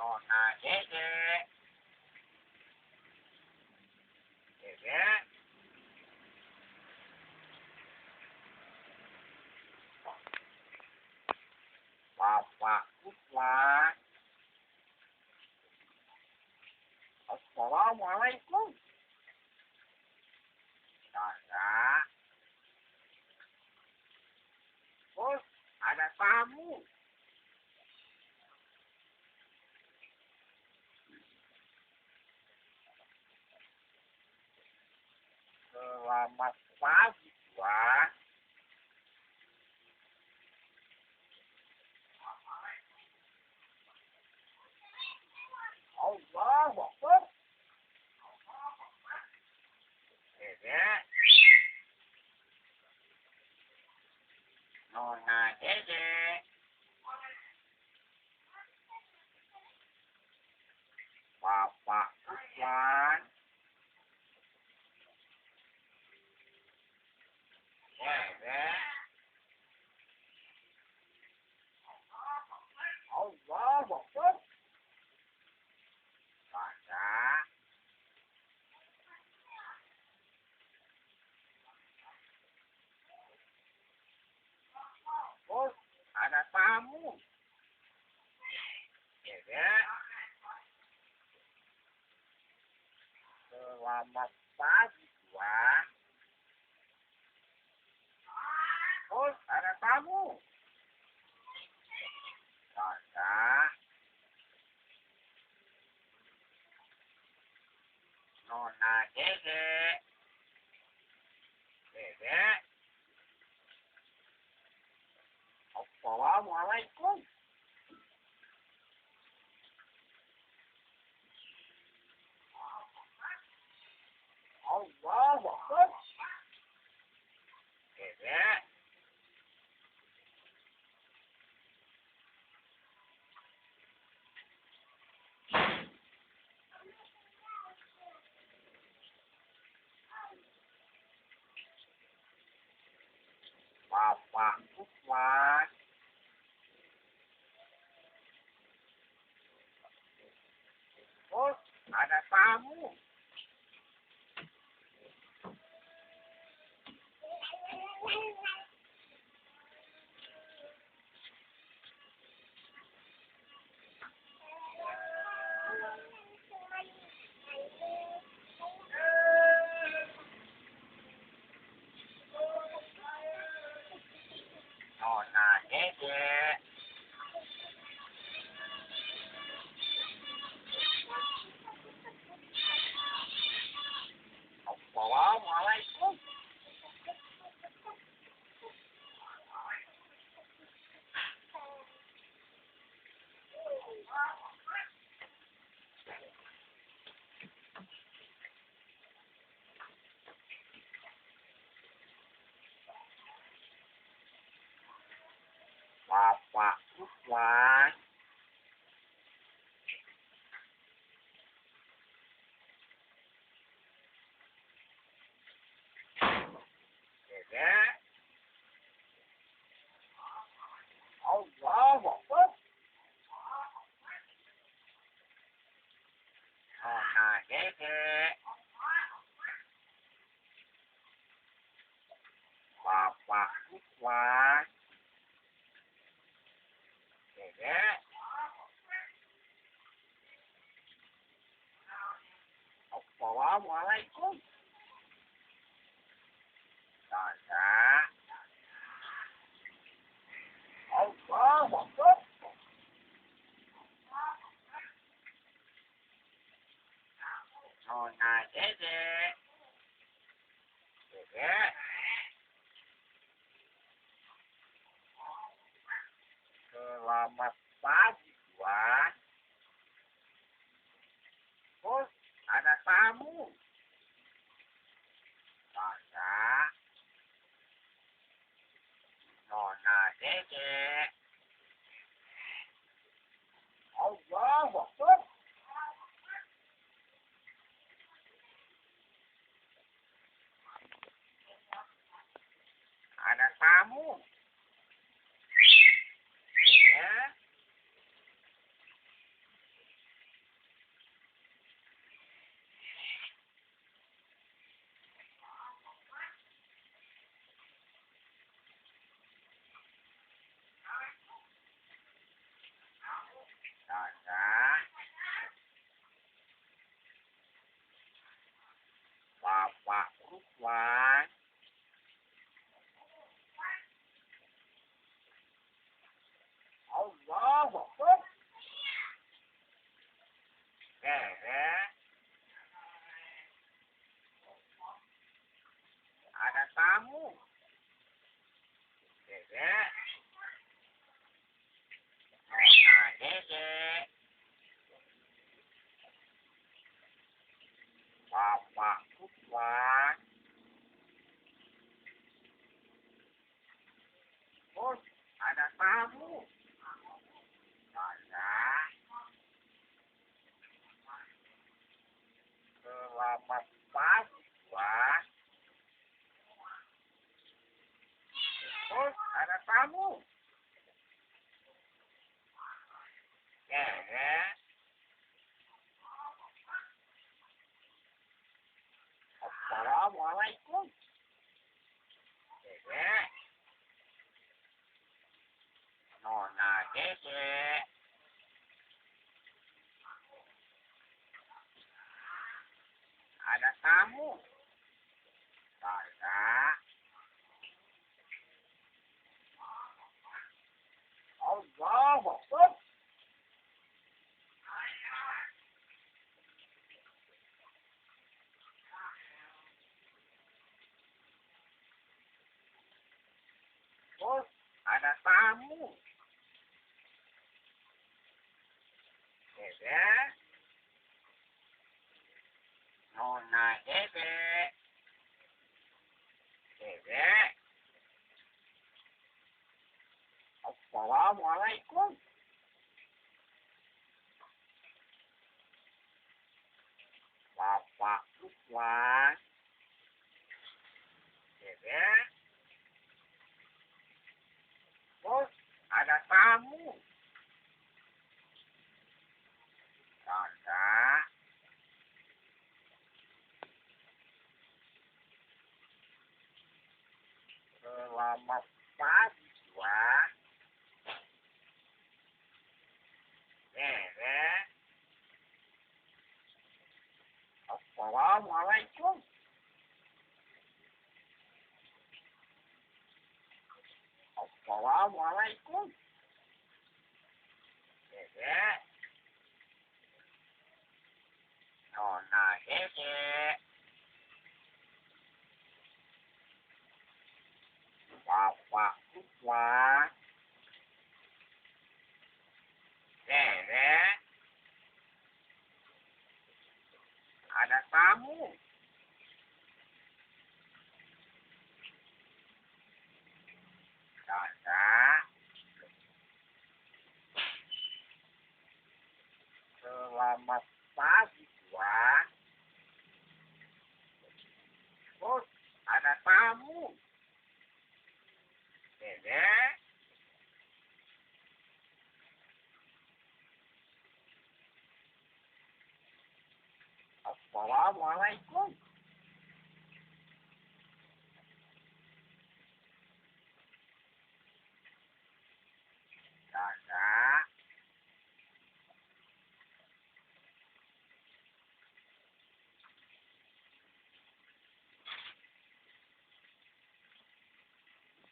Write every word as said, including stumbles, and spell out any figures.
Nona Dede. Dede. Bapa' Usman. Assalamualaikum. Tara. Bos, ada tamu. Selamat pagi, Tuan. Allahu Akbar. Dede. Nona Dede. Bapa' Usman. Dede. Allahu Akbar. Maka, Bos, ada tamu. Dede. Selamat pagi, Tuan. Bos, ada tamu. Tara. Nona Dede. Dede. Assalamualaikum. Allahu Akbar. Dede. Bapa' Usman. Bos, ada tamu. Nona Dede. Assalamualaikum. Bapa' Usman. Dede. Allahu Akbar. Nona Dede. Bapa' Usman. Dede. Assalamualaikum. Tara. Allahu Akbar. Nona Dede. Dede. Selamat pagi, Tuan. Bos, ada tamu. Maka, Nona Dede. Allahu Akbar. Ada tamu. Ya. Bapa' Tuan. Bos, ada tamu. Ada. Selamat pagi, Tuan. Bos, ada tamu. Eh, eh. Assalamualaikum. Eh, eh. Nona Dede. Ada tamu. Ada. Allahu Akbar. Bos, ada tamu. Dede. Nona Dede. Dede. Assalamualaikum. Bapa' Tuan. Dede. Bos, ada tamu. Ada. Selamat pagi, Tuan. Eh, eh. Assalamualaikum. Assalamualaikum. Eh, eh. Nona Dede. Bapa' Tuan. Dede. Ada tamu. Ada. Selamat pagi, Tuan. Bos, ada tamu. Dede. Assalamualaikum.